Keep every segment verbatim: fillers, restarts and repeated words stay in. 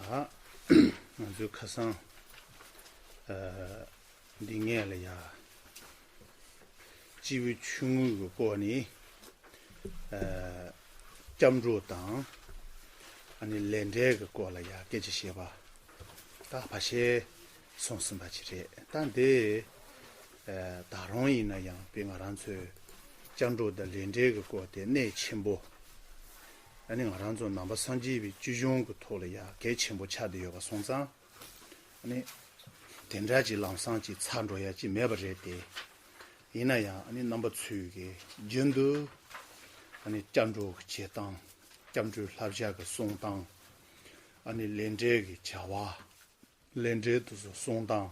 ད་ང་ཚོའི་ཁ་སང་ཨ་འདི་ངས་ལ་ཡ་སྤྱི་བོའི་ཆུང་ངུ་གི་སྐོར་ནས་ཨ་སྐྱབས་འགྲོ་དང་ཨ་ནི་ལས་འབྲས་ཀྱི་སྐོར་ལ་ཡ་སྐད་ཆ་བཤད་པ་ད་ཕལ་ཆེར་སོང་ཟིན་པ་ཅིག་རེད། ད་འདི་ཨ་ད་རུང་ཡིན་ན་ཡང་དཔེ་ང་རང་ཚོའི་སྐྱབས་འགྲོ་དང་ལས་འབྲས་ཀྱི་སྐོར་དེ་གནད་ཆེན་པོ། ཨ་ནི་ང་རང་ཚོ་ནང་པ་སངས་རྒྱས་པའི་སྤྱི་གཞུང་གི་ཐོག་ལ་ཡ་གལ་ཆེན་པོ་ཆགས་བསྡད་ཡོད་པ་སོང་ཙང་། ཨ་ནི་དེ་འདྲ་ཅིག་ལམ་སང་ཅིག་ཚར་འགྲོ་ཡ་ཅིག་མེད་པ་རེད་དེ། ཡིན་ན་ཡང་ཨ་ནི་རྣམ་པ་ཚོས་ཀྱི་རྒྱུན་དུ་ཨ་ནི་སྐྱབས་འགྲོ་གི་བྱེད་སྟངས། སྐྱབས་འགྲོའི་བསླབ་བྱ་གི་གསུང་སྟངས། ཨ་ནི་ལས་འབྲས་ཀྱི་བྱ་བ། ལས་འབྲས་དེ་ཚོ་གསུང་སྟངས།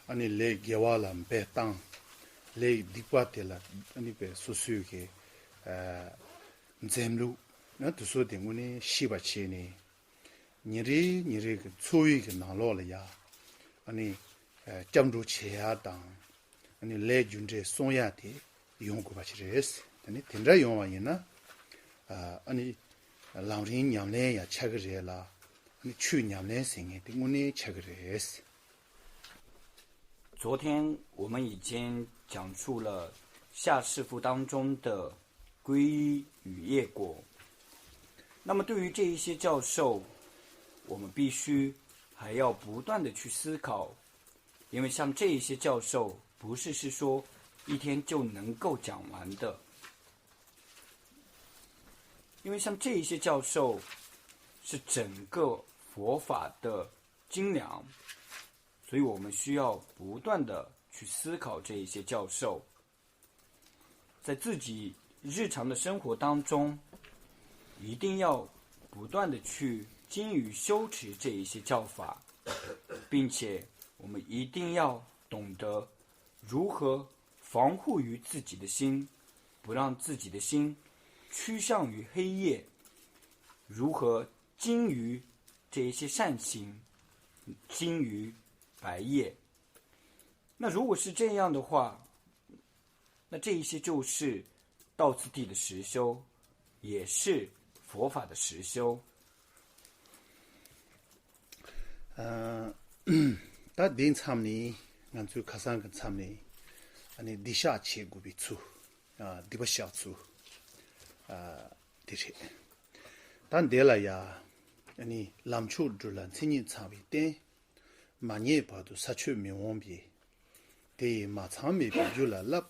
ཨ་ནི་ལས་དགེ་བ་ལ་འབད་སྟངས། ལས་སྡིག་པ་དེ་ལ་ཨ་ནི་པའི་སོ་སོའི་གི་ཨ་འཛེམ་ལུགས། ཨ་དེ་ཚོ་དེ་དངོས་གནས་ཤེས་པ་བྱས་ནས། ཉིན་རེ་ཉིན་རེ་གི་འཚོ་བའི་གི་ནང་ལོགས་ལ་ཡ་ཨ་ནི་ཨ་སྐྱབས་འགྲོ་བྱེད་ཡ་དང་། ཨ་ནི་ལས་རྒྱུ་འབྲས་གསུང་ཡ་དེ་ཡོང་དགོས་པ་ཞིག་རེད། དེ་ནི་དེ་འདྲ་ཡོང་བ་ཡིན་ན་ཨ་ཨ་ནི་ལམ་རིམ་ཉམས་ལེན་ཡང་ཆགས་ཀྱི་རེད་ལ། ཨ་ནི་ཆོས་ཉམས་ལེན་ཟེར་མཁན་དེ་དངོས་གནས་ཆགས་ཀྱི་རེད། 昨天我们已经讲述了夏师傅当中的皈依与业果。那么对于这一些教授，我们必须还要不断的去思考，因为像这一些教授，不是是说一天就能够讲完的。因为像这一些教授是整个佛法的精粮，所以我们需要不断的去思考这一些教授，在自己日常的生活当中，一定要不断的去精于修持这一些教法，并且我们一定要懂得如何防护于自己的心，不让自己的心趋向于黑夜，如何精于这一些善行，精于白夜。那如果是这样的话，那这一些就是道次第的实修，也是佛法的实修。ཨ། ད་འདིའི་མཚམས་ནས་ང་ཚོའི་ཁ་སང་གི་མཚམས་ནས་ཨ་ནི་སྡིག་བཤགས་བྱེད་དགོས་པའི་ཚུལ། ཨ་སྡིག་པ་བཤགས་ཚུལ། ཨ་དེ་རེད། ད་འདི་ལ་ཡ་ཨ་ནི་ལམ་མཆོག་བསྒྲུབ་ལ་མཚན་ཉིད་ཚང་བའི་རྟེན། མ་རྙེད་བར་དུ་ས་ཆོད་མི་འོང་པས། དེ་ཡིས་མ་ཚང་མེད་པའི་རྒྱུ་ལ་བསླབ།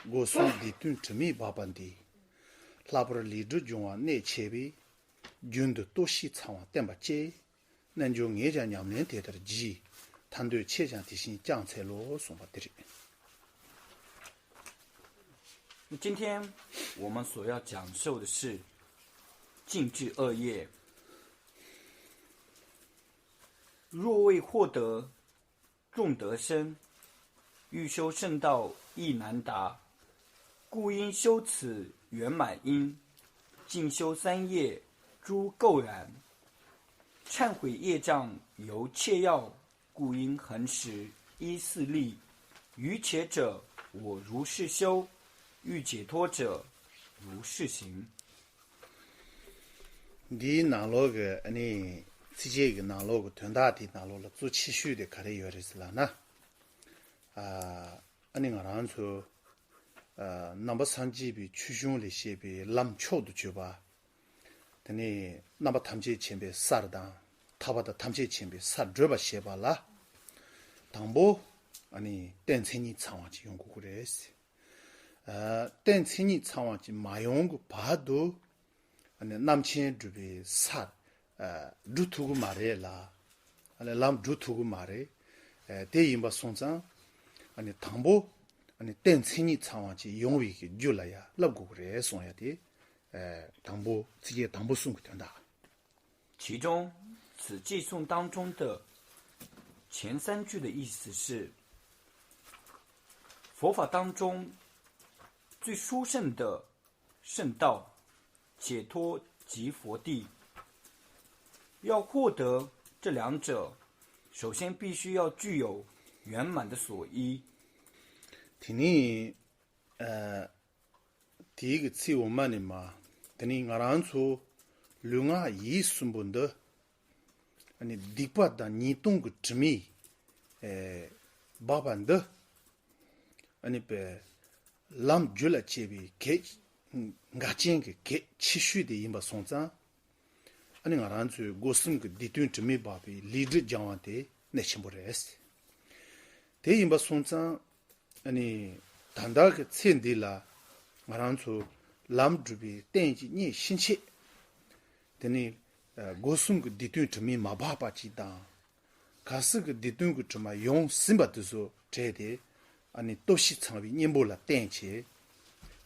སྒོ་གསུམ་སྡིག་ལྟུང་དྲི་མས་སྦགས་པ་འདི། ལྷག་པར་ལས་སྒྲིབ་སྦྱོང་བ་གནད་ཆེ་བས། རྒྱུན་དུ་ལྟོ་ཤི་ཚང་བ་བསྟེན་པ་གཅེས། རྣལ་འབྱོར་ངས་ཀྱང་ཉམས་ལེན་དེ་ལྟར་བགྱིས། ཐར་འདོད་ཁྱེད་ཀྱང་དེ་བཞིན་བསྐྱང་འཚལ་ལོ། གསུངས་པ་འདི་རེད། 今天我们所要讲授的是禁止恶业。若未获得 众德生，欲修圣道亦难达，故应修此圆满因，静修三业诸垢染。忏悔业障尤切要，故应恒时依四力。愚且者，我如是修；欲解脱者，如是行。 འདིའི་ནང་ལོགས་ཀྱི་ཨ་ནི་ཚིགས་བཅད་ཀྱི་ནང་ལོགས་ཀྱི་དོན་དག་དེའི་ནང་ལོགས་ལ་གཙོ་ཆེ་ཤོས་དེ་ག་རེ་ཡོད་རེད་ཟེར་ལབ་ན། ཨ་ཨ་ནི་ང་རང་ཚོ་ཨ་ནང་པ་སངས་རྒྱས་པའི་ཆོས་གཞུང་ལས་བཤད་པའི་ལམ་མཆོག་ཏུ་གྱུར་པ། དེ་ནི་རྣམ་པ་ཐམས་ཅད་མཁྱེན་པའི་སར་དང་ཐར་པ་དང་ཐམས་ཅད་མཁྱེན་པའི་སར་བགྲོད་པ་ཞེས་པ་ལ། དང་པོ་ཨ་ནི་རྟེན་མཚན་ཉིད་ཚང་བ་ཅིག་ཡོང་དགོས་ཀྱི་རེད། ཨ་རྟེན་མཚན་ཉིད་ཚང་བ་ཅིག་མ་ཡོང་གི་བར་དུ་ཨ་ནི་རྣམ་མཁྱེན་སྒྲུབ་པའི་ས་ཨ་སྒྲུབ་ཐུབ་ཀྱི་མ་རེད་ལ། ཨ་ནི་ལམ་སྒྲུབ་ཐུབ་ཀྱི་མ་རེད། ཨ་དེ་ཡིན་པ་སོང་ཙང་ཨ་ནི་དང་པོ་ཨ་ནི་རྟེན་མཚན་ཉིད་ཚང་བ་ཅིག་ཡོང་བའི་གི་རྒྱུ་ལ་ཡ་བསླབ་དགོས་ཀྱི་རེད་གསུང་ཡ་དེ། ཨ་དང་པོ་ཚིགས་བཅད་དང་པོ་གསུམ་གྱི་དོན་དག 其中，此偈颂当中的前三句的意思是，佛法当中最殊胜的圣道，解脱即佛地。要获得这两者，首先必须要具有圆满的所依。 དེ་ནི། ཨ་དེའི་གི་ཚིག་འོག་མ་ནས་མ། དེ་ནི་ང་རང་ཚོ་ལུས་ངག་ཡིད་གསུམ་པོ་འདི། ཨ་ནི་སྡིག་པ་དང་ཉེས་ལྟུང་གི་དྲི་མས་ཨེ་སྦགས་པ་འདི། ཨ་ནི་པའི་ལམ་རྒྱུད་ལ་སྐྱེས་པའི་གེགས་འགལ་རྐྱེན་གྱི་གེགས་ཆེ་ཤོས་དེ་ཡིན་པ་སོང་ཙང་། ཨ་ནི་ང་རང་ཚོའི་སྒོ་གསུམ་གྱི་སྡིག་ལྟུང་དྲི་མས་སྦགས་པའི་ལས་སྒྲིབ་སྦྱང་བ་དེ་གནད་ཆེན་པོ་རེད། དེ་ཡིན་པ་སོང་ཙང་། ཨ་ནི་ད་ལྟ་གི་ཚེ་འདི་ལ་ང་རང་ཚོ་ལམ་སྒྲུབ་པའི་རྟེན་ཅིག་རྙེད་ཕྱིན་ཆད། དེ་ནི་ཨ་སྒོ་གསུམ་གྱི་སྡིག་ལྟུང་དྲི་མས་མ་སྦགས་པ་ཅིག་དང་། གལ་སྲིད་ཀྱི་སྡིག་ལྟུང་གི་དྲི་མ་ཡོང་ཟིན་པ་དེ་ཚོ་བྲལ་ཏེ། ཨ་ནི་སྟོབས་བཞི་ཚང་བའི་གཉེན་པོ་ལ་བརྟེན་བྱས།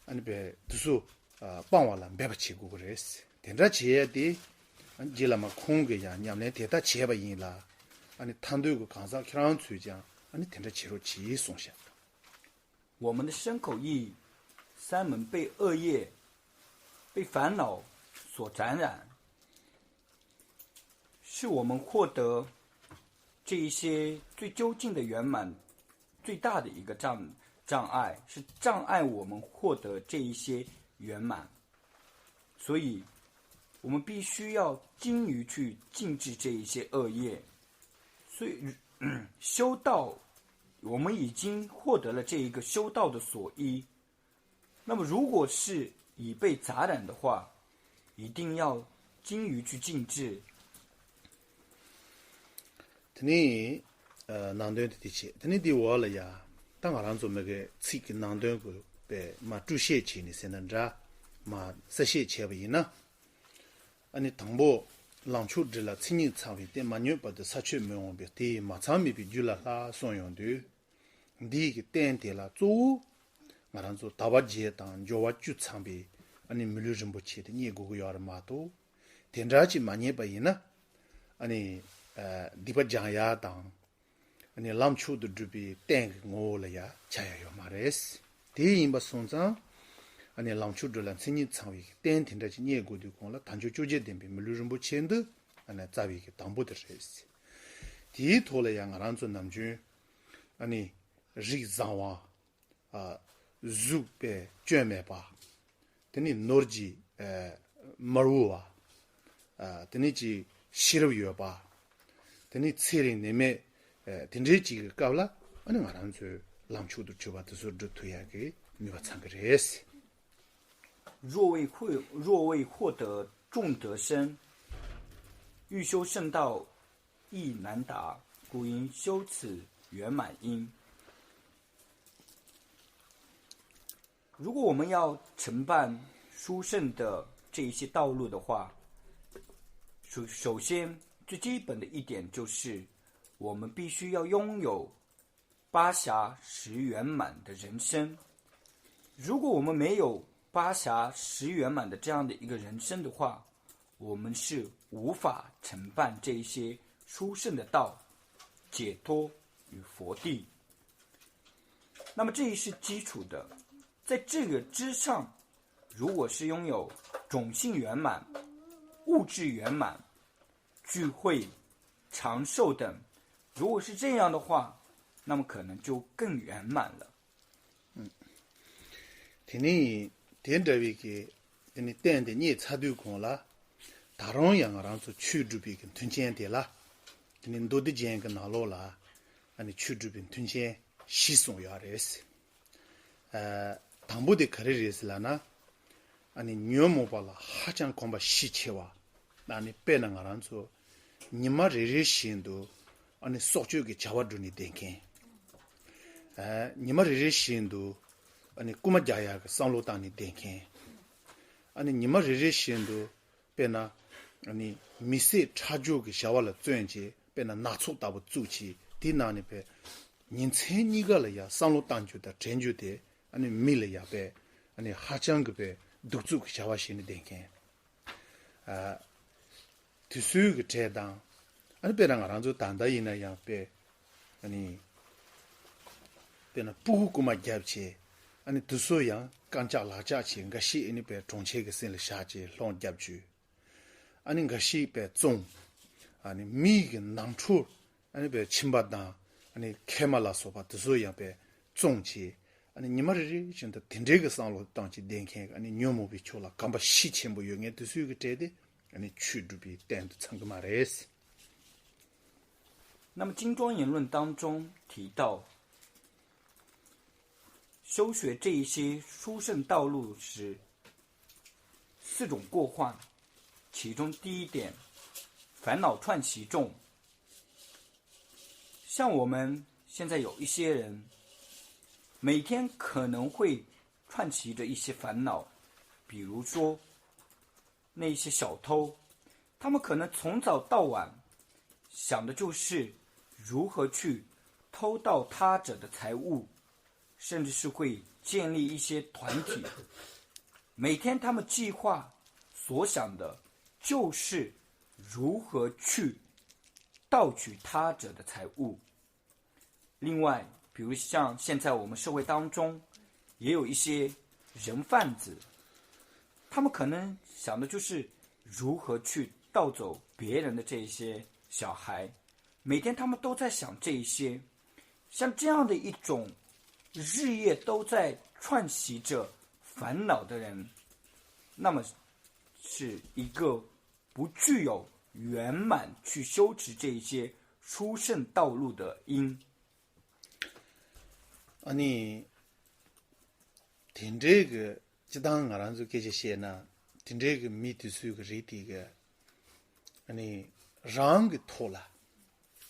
ཨ་ནི་པའི་དེ་ཚོ་ཨ་སྤང་བ་ལ་འབད་པ་བྱེད་དགོས་ཀྱི་རེད། དེ་འདྲ་བྱེད་ཡ་དེ་ཨ་ནི་རྗེ་བླ་མ་ཁོང་གིས་ཡང་ཉམས་ལེན་དེ་ལྟར་བྱས་པ་ཡིན་ལ། ཨ་ནི་ཐར་འདོད་ཀྱི་གང་ཟག་ཁྱེད་རང་ཚོས་ཀྱང་ཨ་ནི་དེ་འདྲ་བྱེད་རོགས་གྱིས་གསུངས་ཤག 我们的身口意三门被恶业、被烦恼所感染，是我们获得这一些最究竟的圆满最大的一个障障碍，是障碍我们获得这一些圆满。所以，我们必须要精于去禁制这一些恶业。所以，修道，我们已经获得了这一个修道的所依。那么，如果是已被杂染的话，一定要精于去禁制。དེ་ནས་ནང་དོན་དེ་དེ་བྱས། དེ་ནས་དེའི་འོག་ལ་ཡ། ད་ང་རང་ཚོ་མི་གི་ཚིག་གི་ནང་དོན་གོ་པས་མ་བསྲུབས་བཤད་བྱས་ནས་ཟེར་ན་འདྲ། མ་གསལ་བཤད་བྱས་པ་ཡིན་ན། ཨ་ནི་དང་པོ། ལངས་ཕྱོགས་སྒྲིབ་ལ་མཚན་ཉིད་ཚང་བའི་རྟེན་མ་ཉོས་བར་དུ་ས་ཆོད་མི་འོང་བས་དེ་ཡི་མ་ཚང་མེད་པའི་རྒྱུ་ལ་ལྷག་གསུངས་ཡོང་དུས། འདིའི་གི་རྟེན་དེ་ལ་གཙོ་བོ། ང་རང་ཚོ་དལ་བ་བརྒྱད་དང་འབྱོར་བ་བཅུ་ཚང་བའི་ཨ་ནི་མི་ལུས་རིན་པོ་ཆེ་དེ་རྙེད་དགོས་ཀྱི་ཡོད་རེད་མ་གཏོགས། དེ་འདྲ་ཅིག་མ་རྙེད་པ་ཡིན་ན། ཨ་ནི་སྡིག་པ་སྦྱང་ཡ་དང་། ཨ་ནི་ལམ་མཆོག་ཏུ་སྒྲུབ་པའི་རྟེན་གྱི་ངོ་བོ་ལ་ཡ་ཆགས་ཡ་ཡོད་མ་རེད། དེ་ཡིན་པ་སོང་ཙང་། ཨ་ནི་ལངས་ཕྱོགས་སྒྲིབ་ལ་མཚན་ཉིད་ཚང་བའི་རྟེན་དེ་འདྲ་ཅིག་རྙེད་དགོས་དུས་གོང་ལ་དལ་འབྱོར་བཅོ་བརྒྱད་ལྡན་པའི་མི་ལུས་རིན་པོ་ཆེ་འདི་ཨ་ནི་རྩ་བའི་གི་དང་པོ་དེ་རེད། དེའི་ཐོག་ལ་ཡང་ང་རང་ཚོ་ནམ་རྒྱུན་ཨ་ནི་རིགས་བཟང་བ། ཨ་གཟུགས་པས་སྐྱོན་མེད་པ། དེ་ནི་ནོར་གྱིས་ཨ་མ་རུལ་བ། ཨ་དེ་ནི་ཅིག་ཤེས་རབ་ཡོད་པ། དེ་ནི་ཚེ་རིང་ནད་མེད། ཨ་དེ་འདྲའི་ཅིག་གི་སྐབས་ལ་ཨ་ནི་ང་རང་ཚོའི་ལངས་ཕྱོགས་སུ་གྱུར་པ་དེ་ཚོ་སྒྲུབ་ཐུབ་ཡག་གི་ནུས་པ་ཚང་གི་རེད། 若未会若未获得众德身，欲修圣道亦难达，故应修此圆满因。如果我们要承办殊胜的这一些道路的话，首首先最基本的一点就是，我们必须要拥有八暇十圆满的人生。如果我们没有八暇十圆满的这样的一个人生的话，我们是无法承办这一些殊胜的道、解脱与佛地。那么这一是基础的，在这个之上，如果是拥有种性圆满、物质圆满、聚会、长寿等，如果是这样的话，那么可能就更圆满了。 དེ་ནས་དེ་འདྲ་བའི་གི་དེ་ནི་རྟེན་དེ་རྙེད་ཚར་དུས་གོང་ལ། ད་རུང་ཡང་ང་རང་ཚོ་ཆོས་སྒྲུབ་པའི་གི་མཐུན་རྐྱེན་དེ་ལ། དེ་ནི་མདོ་སྡེ་རྒྱན་གྱི་ནང་ལོགས་ལ་ཨ་ནི་ཆོས་སྒྲུབ་པའི་མཐུན་རྐྱེན་བཞི་གསུངས་ཡོད་རེད། ཨ་དང་པོ་དེ་ག་རེ་རེད་ཟེར་ལབ་ན། ཨ་ནི་ཉོན་མོངས་པ་ལ་ཧ་ཅང་གོམས་པ་ཤས་ཆེ་བ། ཨ་ནི་དཔེར་ན་ང་རང་ཚོ་ཉི་མ་རེ་རེ་བཞིན་དུ་ཨ་ནི་སྲོག་གཅོད་ཀྱི་བྱ་བ་སྒྲུབ་ནས་བསྡད་མཁན། ཨ་ཉི་མ་རེ་རེ་བཞིན་དུ་ཨ་ནི་རྐུན་མ་རྒྱག་ཡག་གི་བསམ་བློ་བཏང་ནས་བསྡད་མཁན། ཨ་ནི་ཉི་མ་རེ་རེ་བཞིན་དུ་དཔེར་ན་ཨ་ནི་མི་བསད་ཁྲག་སྦྱོར་གྱི་བྱ་བ་ལ་བརྩོན་བྱས། དཔེར་ན་སྣ་ཚོགས་ལྟ་བུ་བཙུགས་བྱས། དེའི་ནང་ནས་པས་ཉིན་མཚན་གཉིས་ཀ་ལ་ཡང་བསམ་བློ་བཏང་རྒྱུ་དང་དྲན་རྒྱུ་དེ་ཨ་ནི་མི་ལ་ཡང་པས་ཨ་ནི་ཧ་ཅང་གི་པས་གདུག་རྩུབ་ཀྱི་བྱ་བ་བྱས་ནས་བསྡད་མཁན། ཨ། དུས་ཚོད་ཀྱི་གྲས་དང་། ཨ་ནི་དཔེར་ན་ང་རང་ཚོ་ད་ལྟ་ཡིན་ན་ཡང་དཔེ། ཨ་ནི། དཔེར་ན་སྤུ་གུ་རྐུན་མ་བརྒྱབ་བྱས། ཨ་ནི་དུས་ཚོད་ཡང་རྐང་ལྕགས་ལག་ལྕགས་བྱས་འགའ་ཤས་ཨ་ནི་དཔེ་གྲོང་ཁྱེར་གྱི་སྲིན་ལ་བཞག་བྱས་སློང་བརྒྱབ་བྱས། ཨ་ནི་འགའ་ཤས་དཔེ་བཙོང་། ཨ་ནི་མི་གི་ནང་ཁྲོལ། ཨ་ནི་དཔེ་ཁྱིམ་པ་དང་ཨ་ནི་མཁལ་མ་ལ་སོགས་པ་དེ་ཚོ་ཡང་དཔེ་བཙོང་བྱས། ཨ་ནི་ཉི་མ་རེ་རེ་བཞིན་དུ་དེ་འདྲའི་གི་བསམ་བློ་བཏང་བྱས་བསྡད་མཁན་ཨ་ནི་ཉོན་མོངས་པའི་ཕྱོགས་ལ་གོམས་པ་ཤས་ཆེན་པོ་ཡོད་མཁན་དེ་ཚོའི་གི་གྲས་དེ་ཨ་ནི་ཆོས་སྒྲུབ་པའི་རྟེན་དུ་ཚང་གི་མ་རེད། 那么金庄言论当中提到，修学这一些殊胜道路时，四种过患，其中第一点，烦恼串习众。像我们现在有一些人，每天可能会串习着一些烦恼，比如说那些小偷，他们可能从早到晚想的就是如何去偷盗他者的财物，甚至是会建立一些团体。每天他们计划所想的就是如何去盗取他者的财物。另外，比如像现在我们社会当中也有一些人贩子，他们可能想的就是如何去盗走别人的这一些小孩，每天他们都在想这一些。像这样的一种日夜都在串习着烦恼的人，那么是一个不具有圆满去修持这一些殊胜道路的因。 ཨ་ནི། དེ་འདྲའི་གི་སྤྱི་བཏང་ང་རང་ཚོ་སྐད་ཆ་བཤད་ན། དེ་འདྲའི་གི་མི་དེ་ཚོའི་གི་རིགས་དེ་གི་ཨ་ནི་རང་གི་ཐོག་ལ་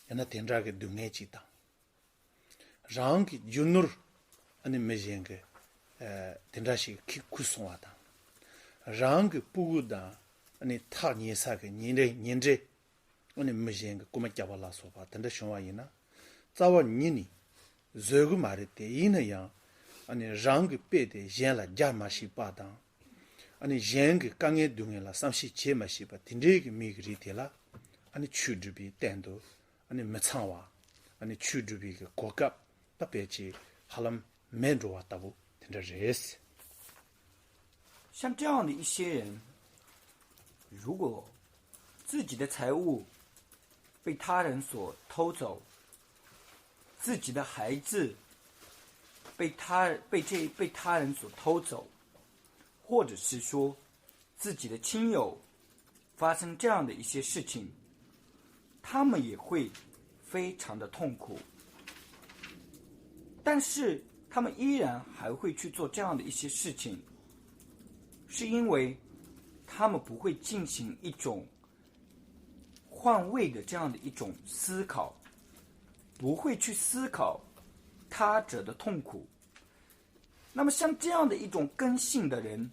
ཡང་ན་དེ་འདྲ་གི་སྡུག་བསྔལ་ཅིག་དང་། རང་གི་རྒྱུ་ནོར་ཨ་ནི་མི་གཞན་གི་ཨ་དེ་འདྲ་ཞིག་ཁྱེར་ཁུར་སོང་བ་དང་། རང་གི་སྤུ་གུ་དང་ཨ་ནི་ཐག་ཉེ་ས་གི་ཉེ་འབྲེལ་ཉེ་འབྲེལ་ཨ་ནི་མི་གཞན་གྱི་རྐུ་མ་བརྒྱབ་པ་ལ་སོགས་པ་དེ་འདྲ་བྱུང་བ་ཡིན་ན། རྩ་བ་ཉིད་ནས་བཟོད་གི་མ་རེད་དེ། ཡིན་ན་ཡང་ཨ་ནི་རང་གི་དཔེ་དེ་གཞན་ལ་རྒྱག་མ་ཤེས་པ་དང་། ཨ་ནི་གཞན་གྱི་དཀའ་ངལ་སྡུག་བསྔལ་ལ་བསམ་ཤེས་བྱེད་མ་ཤེས་པ་དེ་འདྲའི་གི་མི་གི་རིགས་དེ་ལ་ཨ་ནི་ཆོས་སྒྲུབ་པའི་སྟེང་དུ་ཨ་ནི་མི་ཚང་བ། ཨ་ནི་ཆོས་སྒྲུབ་པའི་གི་གོ་སྐབས་ད་ཕལ་ཆེར་ཧ་ལམ་མེད་འགྲོ་བ་ལྟ་བུ་དེ་འདྲ་རེད། 像这样的一些人，如果自己的财物被他人所偷走，自己的孩子被他被这被他人所偷走，或者是说自己的亲友发生这样的一些事情，他们也会非常的痛苦。但是他们依然还会去做这样的一些事情，是因为他们不会进行一种换位的这样的一种思考，不会去思考他者的痛苦。那么像这样的一种根性的人，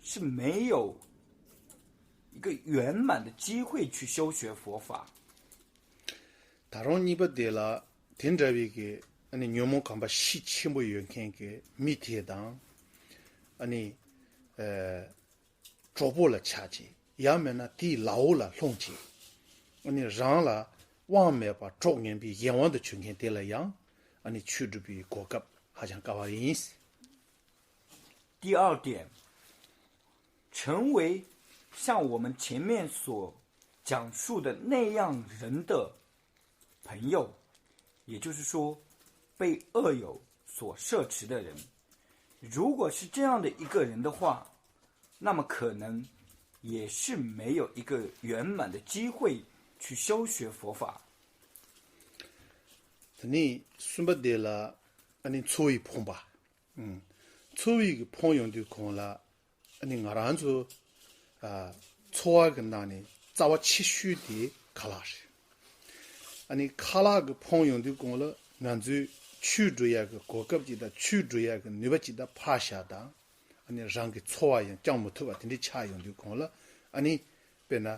是没有一个圆满的机会去修学佛法。 ད་རུང་གཉིས་པ་དེ་ལ་དེ་འདྲ་བའི་གི་ཨ་ནི་ཉོན་མོངས་གོམས་པ་ཤས་ཆེན་པོ་ཡོད་མཁན་གྱི་མི་དེ་དང་། ཨ་ནི་ཨ་གྲོགས་པོ་ལ་ཆགས་བྱས། ཡང་མིན་ན་དེའི་ལག་འོག་ལ་ལྷུང་བྱས། ཨ་ནི་རང་ལ་དབང་མེད་པར་གྲོགས་ངན་པའི་གཞན་དབང་དུ་གྱུར་མཁན་དེ་ལ་ཡང་ཨ་ནི་ཆོས་སྒྲུབ་པའི་གོ་སྐབས་ཧ་ཅང་དཀའ་བ་ཡིན། 第二点，成为像我们前面所讲述的那样人的朋友，也就是说，被恶友所摄持的人。如果是这样的一个人的话，那么可能也是没有一个圆满的机会去修学佛法。 དེ་ནས་གསུམ་པ་དེ་ལ་ཨ་ནི་འཚོ་བའི་ཕོངས་པ། ཨུམ། འཚོ་བའི་གི་ཕོངས་ཡོང་དུས་གོང་ལ་ཨ་ནི་ང་རང་ཚོ་ཨ་འཚོ་བ་གི་ནང་ནས་རྩ་བ་ཆེ་ཤོས་དེ་ཁ་ལག་རེད། ཨ་ནི་ཁ་ལག་གི་ཕོངས་ཡོང་དུས་གོང་ལ་ང་ཚོས་ཆོས་སྒྲུབ་ཡག་གི་གོ་སྐབས་ཅིག་དང་ཆོས་སྒྲུབ་ཡག་གི་ནུས་པ་ཅིག་ད་ཕར་བཞག་དང་། ཨ་ནི་རང་གི་འཚོ་བ་ཡང་བསྐྱང་མི་ཐུབ་པ་དེ་འདྲའི་ཆགས་ཡོང་དུས་གོང་ལ་ཨ་ནི་དཔེར་ན་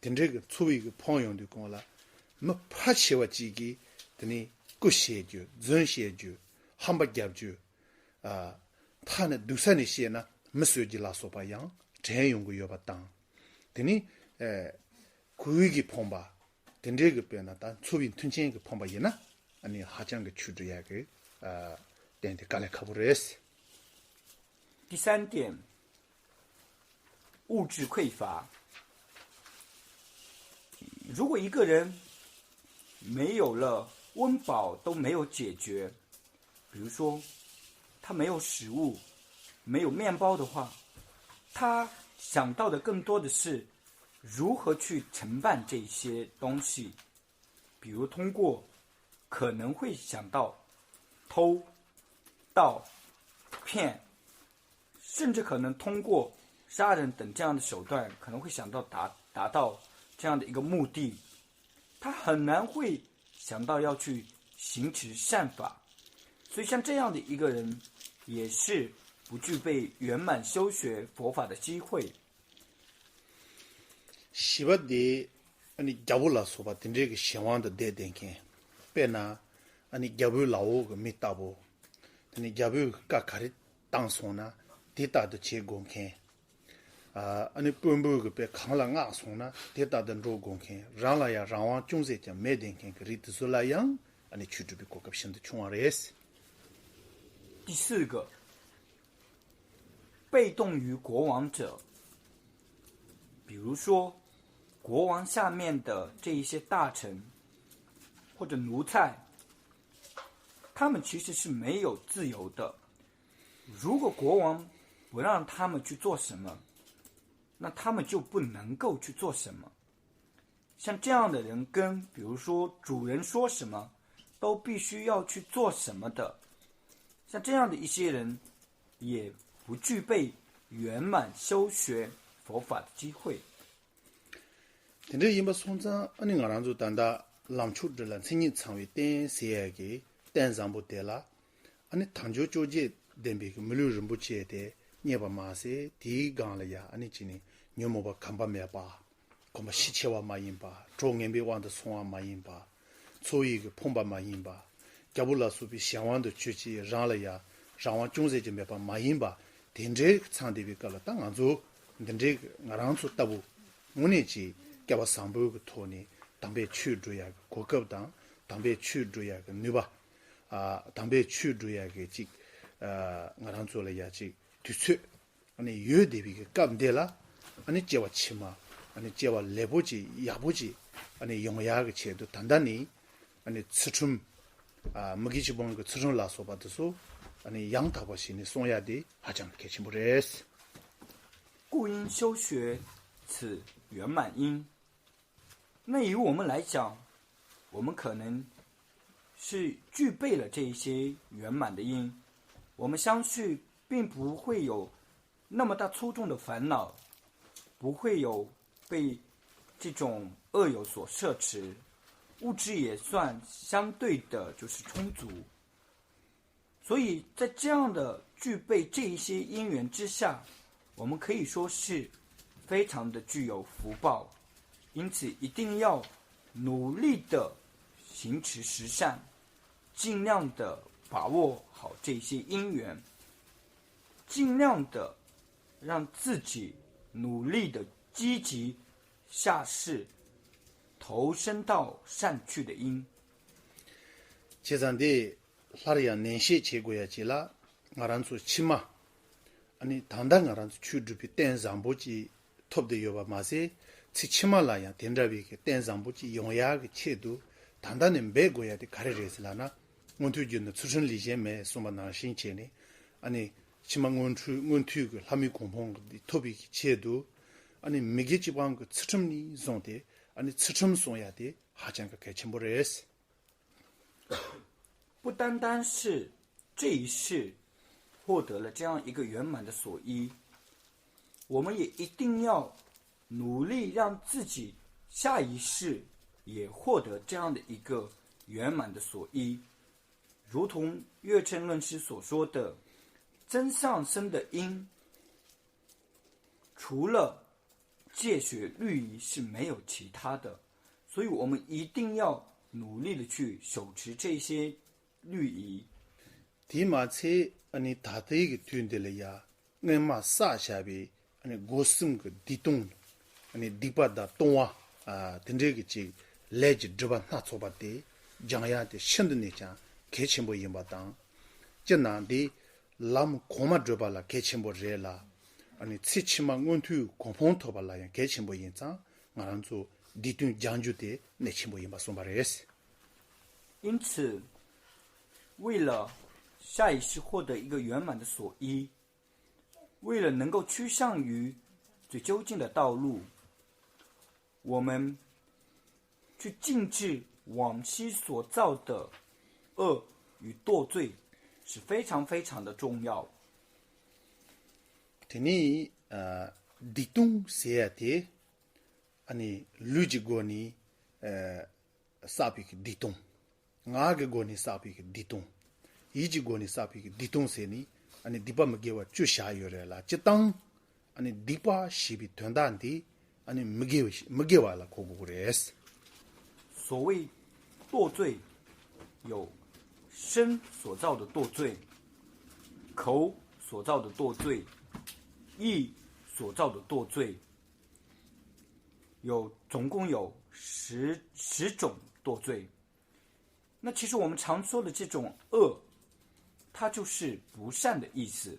དེ་འདྲའི་གི་འཚོ་བའི་གི་ཕོངས་ཡོང་དུས་གོང་ལ་མི་ཕལ་ཆེ་བ་ཅིག་གིས་དེ་ནི་རྐུ་བྱེད་རྒྱུ། རྫུན་བཤད་རྒྱུ། ཧམ་པ་རྒྱབ་རྒྱུ། ཨ་ཐ་ན་སྡུག་ས་ནས་བཤད་ན་མི་གསོད་རྒྱུ་ལ་སོགས་པ་ཡང་དྲན་ཡོང་གི་ཡོད་པ་དང་། དེ་ནི་ཨ་གོས་ཀྱི་ཕོངས་པ། དེ་འདྲའི་གི་དཔེར་ན་ད་འཚོ་བའི་མཐུན་རྐྱེན་གྱི་ཕོངས་པ་ཡིན་ན་ཨ་ནི་ཧ་ཅང་གི་ཆོས་སྒྲུབ་ཡག་གི་ཨ་རྟེན་དེ་དཀའ་ལས་ཁག་པོ་རེད། 第三点，物质匮乏。如果一个人没有了温饱都没有解决，比如说他没有食物，没有面包的话，他想到的更多的是如何去承办这些东西。比如通过可能会想到偷、盗、骗，甚至可能通过杀人等这样的手段，可能会想到达达到这样的一个目的，他很难会想到要去行持善法。所以像这样的一个人，也是不具备圆满修学佛法的机会。 བཞི་པ་དེ། ཨ་ནི་རྒྱལ་པོ་ལ་སོགས་པ་དེ་འདྲའི་གི་གཞན་དབང་དུ་བསྡད་བསྡད་མཁན། དཔེར་ན། ཨ་ནི་རྒྱལ་པོའི་ལག་འོག་གི་མི་ལྟ་བུ། དེ་ནི་རྒྱལ་པོས་བཀའ་ག་རེ་བཏང་སོང་ན་དེ་ལྟར་དུ་བྱེད་དགོས་མཁན། ཨ་ནི་དཔོན་པོས་གི་དཔེ་གང་ལ་མངགས་སོང་ན་དེ་ལྟར་དུ་འགྲོ་དགོས་མཁན། རང་ལ་ཡང་རང་དབང་ཅུང་ཟད་ཀྱང་མེད་བསྡད་མཁན་གྱི་རིགས་དེ་ཚོ་ལ་ཡང་ཨ་ནི་ཆོས་སྒྲུབ་པའི་གོ་སྐབས་ཤིན་ཏུ་ཆུང་བ་རེད། 第四个，被动于国王者，比如说，国王下面的这一些大臣或者奴才，他们其实是没有自由的。如果国王不让他们去做什么，那他们就不能够去做什么。像这样的人跟，比如说主人说什么，都必须要去做什么的，像这样的一些人，也不具备圆满修学佛法的机会。 དེ་འདྲ་ཡིན་པ་སོང་ཙང་ཨ་ནི་ང་རང་ཚོ་ད་ལྟ་ལམ་མཆོག་སྒྲུབ་ལ་མཚན་ཉིད་ཚང་བའི་རྟེན་ཟེར་ཡ་གི་རྟེན་བཟང་པོ་དེ་ལ། ཨ་ནི་དལ་འབྱོར་བཅོ་བརྒྱད་ལྡན་པའི་གི་མི་ལུས་རིན་པོ་ཆེ་དེ་རྙེད་པ་མ་ཟད། དེའི་སྒང་ལ་ཡ་ཨ་ནི་ཅི་ནི་ཉོན་མོངས་པ་ཁམས་པ་མེད་པ། གོམས་པ་ཤས་ཆེ་བ་མ་ཡིན་པ། གྲོགས་ངན་པའི་དབང་དུ་སོང་བ་མ་ཡིན་པ། འཚོ་བའི་གི་ཕོངས་པ་མ་ཡིན་པ། རྒྱལ་པོ་ལ་སོགས་པའི་གཞན་དབང་དུ་གྱུར་ཅིག་རང་ལ་ཡ་རང་དབང་ཅུང་ཟད་ཀྱང་མེད་པ་མ་ཡིན་པ། དེ་འདྲའི་ཚང་བསྡད་པའི་སྐབས་ལ་ད་ང་ཚོ་འདི་འདྲའི་ང་རང་ཚོ་ལྟ་བུ་དངོས་གནས་ཀྱི་སྐལ་བ་བཟང་པོའི་གི་ཐོག་ནས་དམ་པའི་ཆོས་སྒྲུབ་ཡ་གི་གོ་སྐབས་དང་། དམ་པའི་ཆོས་སྒྲུབ་ཡ་གི་ནུས་པ། ཨ། དམ་པའི་ཆོས་སྒྲུབ་ཡ་གི་ཅིག་ཨ། ང་རང་ཚོ་ལ་ཡ་ཅིག་དུས་ཚོད། ཨ་ནི་ཡོད་བསྡད་པའི་གི་སྐབས་འདི་ལ། ཨ་ནི་སྐྱེ་བ་ཕྱི་མ། ཨ་ནི་སྐྱེ་བ་ལེགས་པོ་ཅིག་ཡག་པོ་ཅིག་ཨ་ནི་ཡོང་ཡག་གི་ཆེད་དུ་ད་ལྟ་ནས། ཨ་ནི་ཚུལ་ཁྲིམས། ཨ། མི་དགེ་བཅུ་སྤོང་གི་ཚུལ་ཁྲིམས་ལ་སོགས་པ་དེ་ཚོ་ཨ་ནི་ཡང་དག་པ་ཞིག་ནས་སྲུང་ཡ་དེ་ཧ་ཅང་གལ་ཆེན་པོ་རེད། 故应修学此圆满因。 那于我们来讲，我们可能是具备了这一些圆满的因，我们相续并不会有那么大粗重的烦恼，不会有被这种恶友所摄持，物质也算相对的就是充足。 所以在这样的具备这一些因缘之下，我们可以说是非常的具有福报，因此一定要努力的行持十善，尽量的把握好这些因缘，尽量的让自己努力的积极下世，投身到善趣的因。 བྱས་ཙང་འདི་སླར་ཡང་ནན་བཤད་བྱེད་དགོས་ཡ་ཅིག་ལ། ང་རང་ཚོ་ཕྱི་མ། ཨ་ནི་ད་ལྟ་ང་རང་ཚོ་ཆོས་སྒྲུབ་པའི་རྟེན་བཟང་པོ་ཅིག་ཐོབ་བསྡད་ཡོད་པ་མ་ཟད། ཚེ་ཕྱི་མ་ལ་ཡང་དེ་འདྲ་བའི་གི་རྟེན་བཟང་པོ་ཅིག་ཡོང་ཡག་གི་ཆེད་དུ་ད་ལྟ་ནས་འབད་དགོས་ཡ་དེ་ག་རེ་རེད་ཟེར་ལབ་ན། མངོན་མཐོའི་རྒྱུ་ནི་ཚུལ་ཁྲིམས་ལས་གཞན་མེད་གསུངས་པ་ནང་བཞིན་བྱས་ནས། ཨ་ནི་ཕྱི་མ་མངོན་མཐོའི་མངོན་མཐོའི་གི་ལྷ་མིའི་གོ་འཕང་འདི་ཐོབ་པའི་གི་ཆེད་དུ། ཨ་ནི་མི་དགེ་བཅུ་སྤོང་གི་ཚུལ་ཁྲིམས་ནས་བཟུང་སྟེ། ཨ་ནི་ཚུལ་ཁྲིམས་སྲུང་ཡ་དེ་ཧ་ཅང་གི་གལ་ཆེན་པོ་རེད། 不单单是这一世获得了这样一个圆满的所依，我们也一定要努力让自己下一世也获得这样的一个圆满的所依。如同月称论师所说的，增上生的因，除了戒学律仪是没有其他的，所以我们一定要努力的去守持这些律仪。 དེས་མ་ཚད་ཨ་ནི་ད་ལྟའི་གི་དུས་འདི་ལ་ཡ། སྔོན་མ་བསགས་བཞག་པའི་ཨ་ནི་སྒོ་གསུམ་གྱི་སྡིག་ལྟུང་། ཨ་ནི་སྡིག་པ་དང་ལྟུང་བ། ཨ། དེ་འདྲའི་གི་ཅིག་ལས་ཀྱི་སྒྲིབ་པ་སྣ་ཚོགས་པ་དེ་སྦྱང་ཡ་དེ་ཤིན་ཏུ་ནས་ཀྱང་གལ་ཆེན་པོ་ཡིན་པ་དང་། སྤྱིར་ན་འདི་ལམ་གོང་མ་བགྲོད་པ་ལ་གལ་ཆེན་པོ་རེད་ལ། ཨ་ནི་ཚེ་ཕྱི་མ་མངོན་མཐོའི་གོ་འཕང་ཐོབ་པ་ལ་ཡང་གལ་ཆེན་པོ་ཡིན་ཙང་། ང་རང་ཚོ་སྡིག་ལྟུང་སྦྱང་རྒྱུ་དེ་གནད་ཆེན་པོ་ཡིན་པ་གསུངས་པ་རེད། 因此，为了下一世获得一个圆满的所依，为了能够趋向于最究竟的道路，我们去静置往昔所造的恶与堕罪是非常非常的重要。 དེ་ནས་ཨ་སྡིག་ལྟུང་ཟེར་ཡ་དེ་ཨ་ནི་ལུས་ཀྱི་སྒོ་ནས་ཨ་བསགས་པའི་གི་སྡིག་ལྟུང་། ངག་གི་སྒོ་ནས་བསགས་པའི་གི་སྡིག་ལྟུང་། ཡིད་ཀྱི་སྒོ་ནས་བསགས་པའི་གི་སྡིག་ལྟུང་ཟེར་ནས་ཨ་ནི་སྡིག་པ་མི་དགེ་བ་བཅུ་བཞག་ཡོད་རེད་ལ། སྤྱིར་བཏང་ཨ་ནི་སྡིག་པ་ཞེས་པའི་དོན་དག་འདི་ཨ་ནི་མི་དགེ་བ་མི་དགེ་བ་ལ་གོ་དགོས་ཀྱི་རེད། 所谓堕罪，有身所造的堕罪，口所造的堕罪，意所造的堕罪，有总共有十十种堕罪。那其实我们常说的这种恶，它就是不善的意思。